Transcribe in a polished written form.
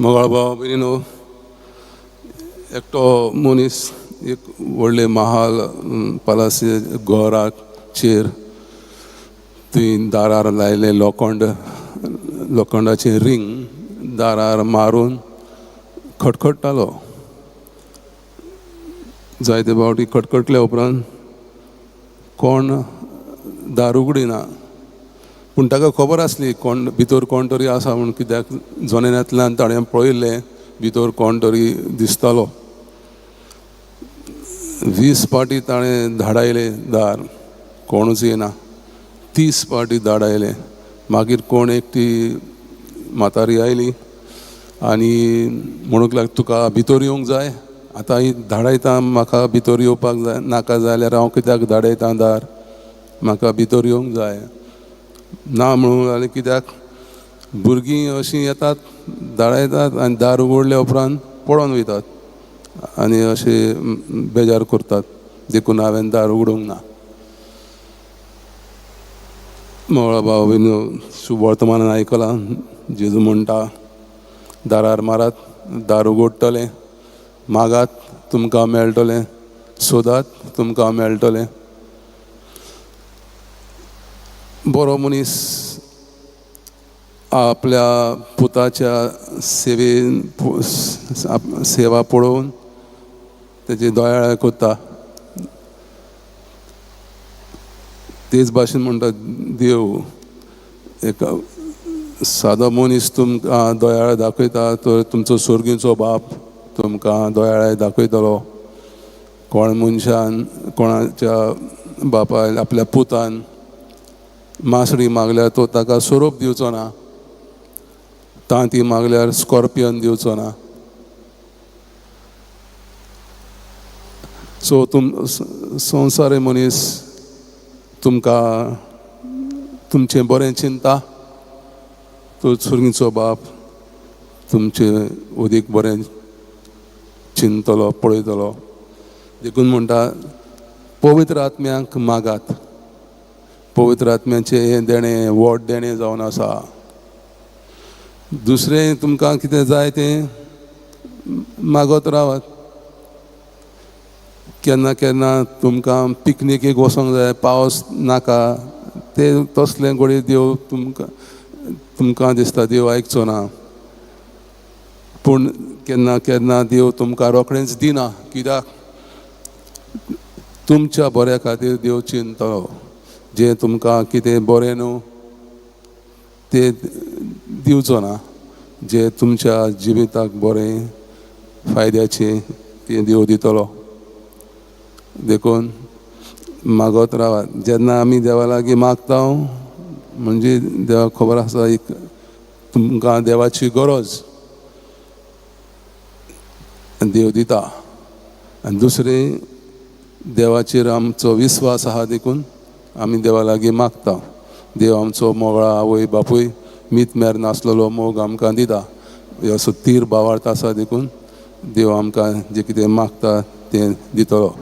मोगाळ भाव भयणीनो, एकटो मनीस एक व्हडलें महाल पालासी घराचेर थंय दारार लायलें लोखंड, लोखंडाचें रिंग दारार मारून खटखट्टालो. जायते फावटी खटखटल्या उपरांत कोण दार उगडिना, पूण ताका खबर आसली कोण भितर कोण तरी आसा म्हूण, कित्याक जनेलांतल्यान ताणें पळयल्लें भितर कोण तरी दिसतालो. 20 फावटी ताणें धाडायलें दार, कोणूच येना. 30 फावटी धाडायलें, मागीर कोण एकटी म्हातारी आयली आनी म्हणूंक लागली, तुका भितर येवंक जाय, आतां ही धाडायता, म्हाका भितर येवपाक जाय, नाका जाल्यार हांव कित्याक धाडयता दार, म्हाका भितर येवंक जाय. ना म्हणूंक लागलें, कित्याक भुरगीं अशीं येतात, धाडायतात आनी दार उगडल्या उपरांत पळोवन वयतात आनी अशें बेजार करतात, देखून हांवें दार उगडूंक ना. मोगळा भाव भयणीनो, शुभ वर्तमानान आयकलां, जेजू म्हणटा, दारार मारात, दार उगडटलें, मागात तुमकां मेळटलें, सोदात तुमकां मेळटलें. बरो मनीस आपल्या पुताच्या सेवेन सेवा पळोवन तेजी दयाळ करता. तेच भाशेन म्हणटा देव एक सादो मनीस तुमकां दयाळ दाखयता तर तुमचो स्वर्गीचो बाप तुमकां दयाळ दाखयतलो. कोण मनशान कोणाच्या बापायन आपल्या पुतान मासडी मागल्यार तो ताका सोरोप दिवचो ना, तांती मागल्यार स्कॉर्पियन दिवचो ना. सो तुम संवसारी मनीस तुमकां तुमचें बरें चिंता, तो सुर्गीचो बाप तुमचें उदीक बरें चिंतलो पळयतलो. देखून म्हणटा पवित्र आत्म्याक मागात. पवित्र आत्म्याचें हें देणें व्हड देणें जावन आसा. दुसरें तुमकां कितें जाय तें मागत रावात. केन्ना केन्ना तुमकां पिकनिकेक वचोंक जाय, पावस नाका, ते तसलें घडये देव तुमकां तुमकां दिसता देव आयकचो ना, पूण केन्ना केन्ना देव तुमकां रोखडेंच दिना, कित्याक तुमच्या बऱ्या खातीर देव चिंतलो. जें तुमकां कितें बरें न्हू तें दिवचो ना, जें तुमच्या जिविताक बरें फायद्याचें तें देव दितलो. देखून मागत रावात. जेन्ना आमी देवा लागीं मागता म्हणजे देवाक खबर आसा एक तुमकां देवाची गरज, देव दिता. आनी दुसरें देवाचेर आमचो विस्वास आहा, देखून आमी देवा लागीं मागता. देव आमचो मोगळा आवय बापूय मीत मेर नासलेलो मोग आमकां दिता. असो तीर भावार्थ आसा, देखून देव आमकां जें कितें मागता तें दितलो.